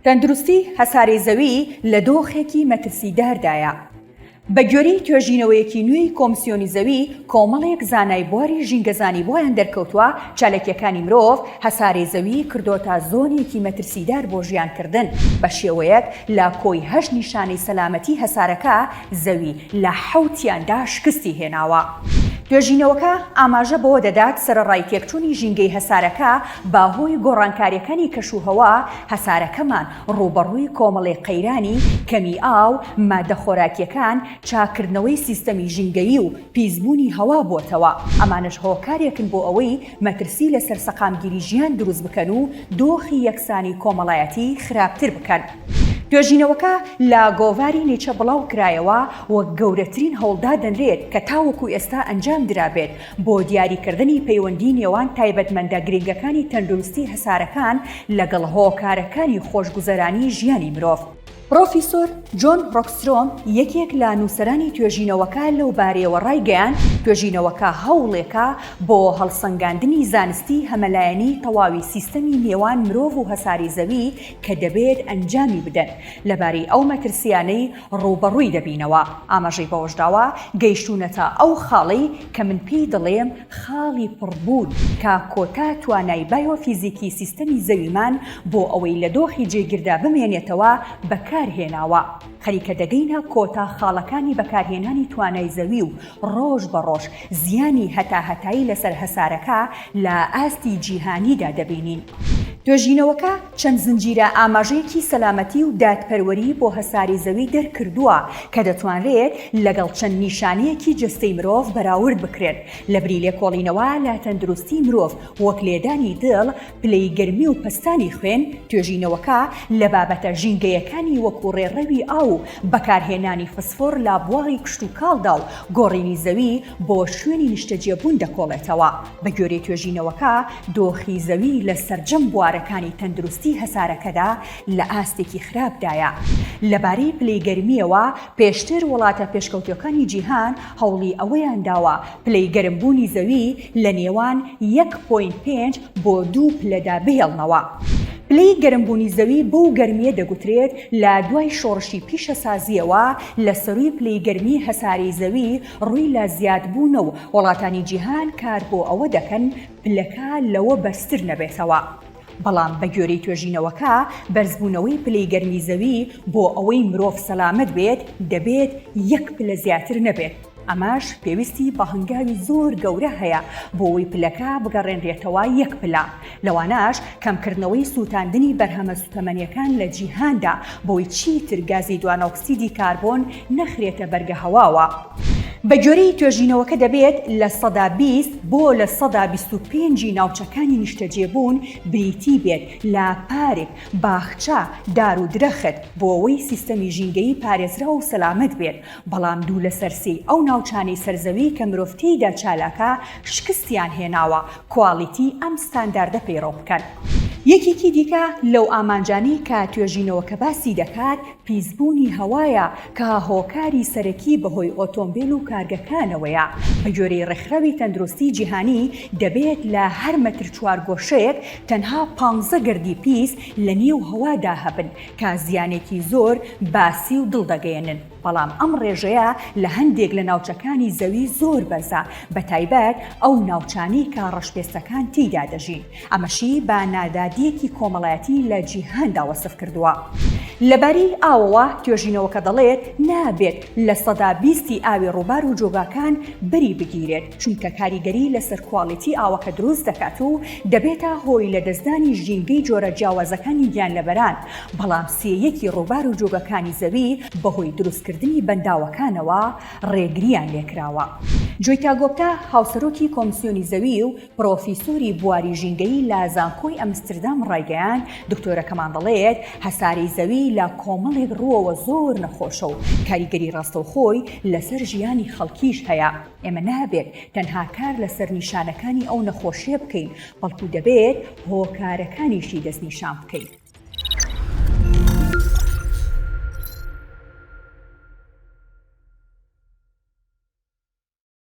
تەندروستی هەسارەی زەوی لە دۆخێکی مەترسیداردایە. بە گوێرەی توێژینەوەیەکی نوێی کۆمسیۆنی زەوی، کۆمەڵێک زانای بواری ژینگەزانی بۆیان دەرکەوتووە چالاکییەکانی مرۆڤ هەسارەی زەوی کردۆتە زۆنێکی مەترسیدار بۆ ژیانکردن، بە شێوەیەک لە کۆی هەشت نیشانەی سەلامەتی هەسارەکە، زەوی لە حەوتیاندا شکستی هێناوە. توێژینەوەکە ئاماژە بەوە دەدات، سەرەڕای تێکچوونی ژینگەی هەسارەکە بە هۆی گۆڕانکارییەکانی کەشوهەوا، هەسارەکەمان ڕووبەڕووی کۆمەڵێک قەیرانی کەمی ئاو، ماددە خۆراکییەکان، چاککردنەوەی سیستەمی ژینگەیی و پیسبوونی هەوا بووەتەوە، ئەمانەش هۆکارێکن بۆ ئەوەی مەترسی لەسەر سەقامگیری ژیان دروست بکەن و دۆخی یەکسانی کۆمەڵایەتی خراپتر بکەن. توێژینەوەکە لە گۆڤاری نەیچە بڵاوکرایەوە، وەک گەورەترین هەوڵ دادەنرێت کە تاوەکو ئێستا ئەنجام درابێت بۆ دیاریکردنی پەیوەندی نێوان تایبەتمەندە گرنگەکانی تەندروستی هەسارەکان لەگەڵ هۆکارەکانی خۆشگوزەرانی ژیانی مرۆڤ. پڕۆفیسۆر جۆن ڕۆکسترۆم یەکێک لە نووسەرانی توێژینەوەکە لەو بارەیەوە ڕایگەیاند، توێژینەوەکە هەوڵێکە بۆ هەڵسەنگاندنی زانستی هەمەلایەنەی تەواوی سیستەمی نێوان مرۆڤ و هەسارەی زەوی کە دەبێت ئەنجامی بدەن لەبارەی ئەو مەترسییانەی ڕووبەڕووی دەبینەوە. ئاماژەی بەوەشداوە، گەیشتوونەتە ئەو خاڵەی کە من پێی دەڵێم خاڵی پڕبوون، کە کۆتا توانای بایۆفیزیکی سیستەمی زەویمان بۆ ئەوەی لە دۆخی جێگیردا بمێنێتەوە بەکارهێناوە. خەریکە دەگەینە کۆتا خاڵەکانی بەکارهێنانی توانای زەوی و ڕۆژ بە ڕۆژ زیانی هەتاهەتایی لەسەر هەسارەکە لە ئاستی جیهانیدا دەبینین. توێژینەوەکە چەند زنجیرە ئاماژەیەکی سەلامەتی و دادپەروەری بۆ هەسارەی زەوی دەرکردووە کە دەتوانرێت لەگەڵ چەند نیشانەیەکی جەستەی مرۆڤ بەراورد بکرێن لەبری لێکۆڵینەوە لە تەندروستی مرۆڤ وەک لێدانی دڵ، پلەی گەرمی و پەستانی خوێن، توێژینەوەکە لە بابەتە ژینگەیەکانی وەکو ڕێڕەوی ئاو و بەکارهێنانی فسفۆر لە بواری کشتوکاڵدا و گۆڕینی زەوی بۆ شوێنی نیشتەجێبوون دەکۆڵێتەوە. بەگوێرەی توێژینەوەکە، دۆخی زەوی لە سەرجەم بوارەکانی تەندروستی هەسارەکەدا لە ئاستێکی خراپدایە. لەبارەی پلەی گەرمییەوە، پێشتر وڵاتە پێشکەوتووەکانی جیهان هەوڵی ئەوەیان داوە پلەی گەرمبوونی زەوی لە نێوان یەک point پێنج بۆ دوو پلەدا بهێڵنەوە. پلەی گەرمبوونی زەوی بەو گەرمییە دەگوترێت لە دوای شۆڕشی پیشەسازییەوە لە سەرووی پلەی گەرمی هەسارەی زەوی ڕووی لە زیادبوونە و وڵاتانی جیهان کار بۆ ئەوە دەکەن پلەکە لەوە بەرزتر نەبێتەوە. بەڵام بەگوێرەی توێژینەوەکە بەرزبوونەوەی پلەی گەرمی زەوی بۆ ئەوەی مرۆڤ سەلامەت بێت دەبێت یەک پلە زیاتر نەبێت، ئەمەش پێویستی بە هەنگاوی زۆر گەورە هەیە بۆ ئەوەی پلەکە بگەڕێنرێتەوە یەک پلە، لەوانەش کەمکردنەوەی سووتاندنی بەرهەمە سوتەمەنیەکان لە جیهاندا بۆی چیتر گازی دوانۆکسیدی کاربۆن نەخرێتە بەرگە هەواوە. بەگوێرەی توێژینەوەکە دەبێت 20% بۆ 25% ی ناوچەکانی نیشتەجێبوون بریتی بێت لە پارک، باخچە، دار و درەخت بۆ ئەوەی سیستەمی ژینگەیی پارێزراو و سەلامەت بێت، بەڵام دوو لەسەر سێی ئەو ناوچانەی سەر زەوی کە مرۆڤ تێیدا چالاکە شکستیان هێناوە کواڵیتی ئەم ستانداردە پەیڕەو بکەن. یەکێکی دیکە لەو ئامانجانەی کە توێژینەوەکە باسی دەکات پیسبوونی هەوایە کە هۆکاری سەرەکی بەهۆی ئۆتۆمبێل و کارگەکانەوەیە، بەگوێرەی ڕێکخراوی تەندروستی جیهانی دەبێت لە هەر مەتر چوارگۆشەیەک تەنها پانزە گەردی پیس لە نێو هەوادا هەبن کە زیانێکی زۆر بە سی و دڵ دەگەیەنن، بەڵام ئەم ڕێژەیە لە هەندێک لە ناوچەکانی زەوی زۆر بەرزە، بەتایبەت ئەو ناوچانەی کە ڕەشپێستەکان تێیدا دەژین، ئەمەشی بە نادادییەکی کۆمەڵایەتی لە جیهاندا وەسف کردووە. لەبارەی ئاوەوە، توێژینەوەکە دەڵێت، نابێت 20% ی ئاوی ڕووبار و جۆگاکان بەری بگیرێت، چونکە کاریگەری لەسەر کواڵیتی ئاوەکە دروست دەکات و دەبێتە هۆی لەدەستدانی ژینگەی جۆرە جیاوازەکانی گیانلەبەران، بەڵام سێیەکی ڕووبار و جۆگەکانی زەوی بەهۆی دروستکردنی بەنداوەکانەوە ڕێگرییان لێکراوە. جۆیتا گۆپتا، هاوسەرۆکی کۆمسیۆنی زەوی و پرۆفیسۆری بواری ژینگەیی لە زانکۆی ئەمستردام ڕایگەیاند، دکتۆرەکەمان دەڵێت هەسارەی زەوی لە کۆمەڵێک ڕووەوە زۆر نەخۆشە و کاریگەری ڕاستەوخۆی لەسەر ژیانی خەڵکیش هەیە، ئێمە نابێت تەنها کار لەسەر نیشانەکانی ئەو نەخۆشییە بکەین، بەڵکو دەبێت هۆکارەکانیشی دەستنیشان بکەین.